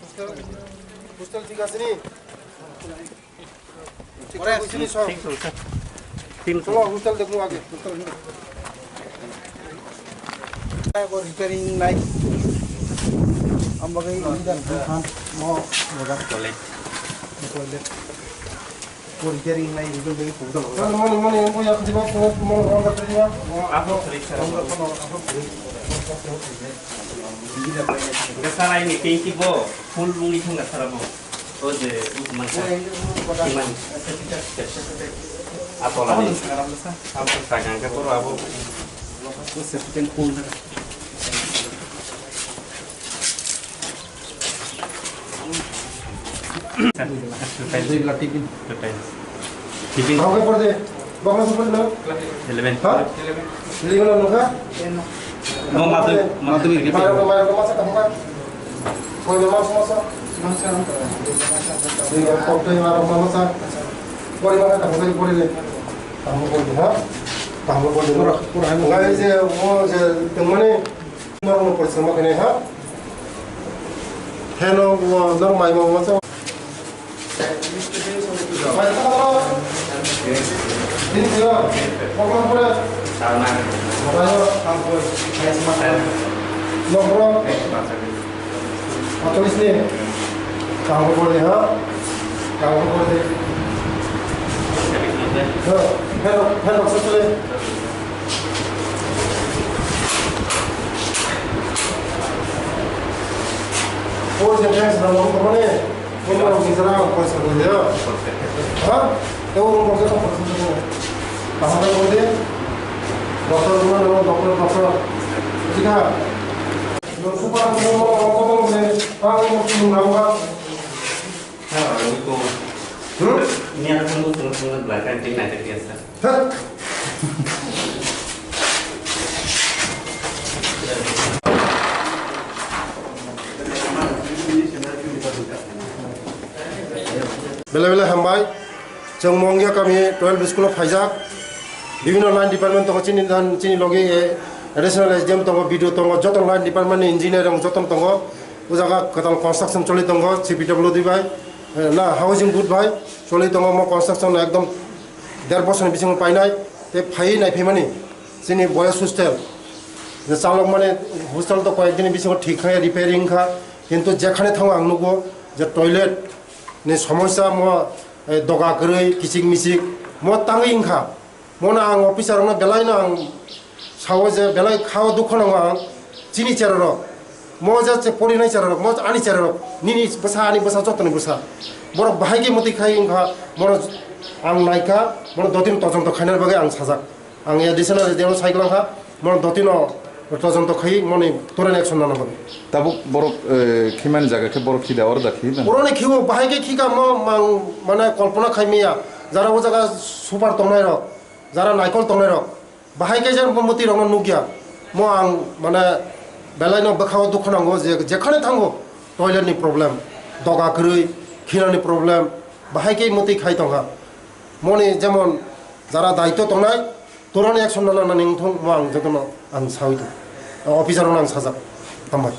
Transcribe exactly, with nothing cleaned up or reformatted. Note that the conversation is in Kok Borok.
Hostel, hostel thik ase ni? Thik thak ase ni sob? Cholo, hostel dekho age. Repairing nai. Ang bagwi idan khan mo moga. Toilet. Toilet. Repairing nai, repairing nai, pukda. Mani, mani, mani, yang punya ketiba, mo, mo, mo, ketiba. Mo, apa, sir? Enggak salah ini, tingki bo, full bungi thangga salah bo. Oh, je, itu mana? Iman. Apa lagi? Apa sagang ke pura apa? Itu septen full. Tiffin. Tiffin. Kamu ke porde? Bakal sepuluh no? Eleven. Hah? Eleven no nungka? No, matu, matu. Mayro, mayro, masa kamu kan? Koi no masa, masa? Masa. Iya, kok tu mayro, masa? Koi mana kamu kan koi ni? Kamu koi ni, ha? Kamu koi ni, murah, murah. Enggak, ini sih, mau je, yang mana? Norok no porisa ma khainai ha. Heno bo norok mai ma ma sa. Mai ta ka. Ini sila. Pokok pura. Mai no. Nokro. Atau isni. Kamu boleh ha. Kamu boleh. Ha. Heno, heno, sasule. Poi je thanks na mo ko ne. Mo mo ni jara ko sa ko ya. Ha? Te o mo ko ko. Kaha ka ko de? Doctor ko na doctor doctor. Ji ka. Lo su pa mo mo ko ko ne. Pa mo mo su na wa. Hmm? Ni akan mo su na black and pink na ke sa. Belai belai hambai. Chwng Mongya kami twelve school o phaijak. Bibhinno line department tongo chini dan, chini logi, eh, additional S D M tongo, B D O tongo, joto line department ni engineer rok joto tongo. O jaga kwtal construction choli tongo, C P W D bai, eh, na housing board bai choli tongo. Mo construction ekdom der bosor ni bisingo painai, tei phaiwi naiphaimani chini boys hostel. Je chalok mani hostel to koyek din ni bisingo thik kha, repairing kha, kintu jekhane thango ang nugo je toilet ni somosya mo, eh, doga kwrwi, kichik michik mo tangwi wngkha. Mono ang officer rokno belai no ang sao je belai khao dukho nango ang chini chera rok. Mo je che porinai chera rok, mo ani chera rok, nini bwsa ani bwsa jotoni bwsa. Borok bahai khe mwtwi khai wngkha, mono ang naikha, mono dotino tojonto khainani bagwi ang sajak. Ang additional deno sai gwlangkha, mono dotino tojonto khai moni torani action nana bagwi. Tabuk borok, eh, khimani jaga khe borok khida oro da khi na? Boroni khiwo bahai khe khika mo mang mane kolpona khai maya. Jara o jaga super tongnai rok, jara naikol tongnai rok. Bahai khe je mwtwi rokno nukya. Mo ang mane belai no bwkhao dukho nango je jekhane thango toilet ni problem, doga kwrwi, khinani problem, bahai khe mwtwi khai tongkha. Moni jemon jara daityo tongnai, torani action nana nani wngthong mo ang jotono ang sawi tong. Officer rokno ang sajak. Hambai.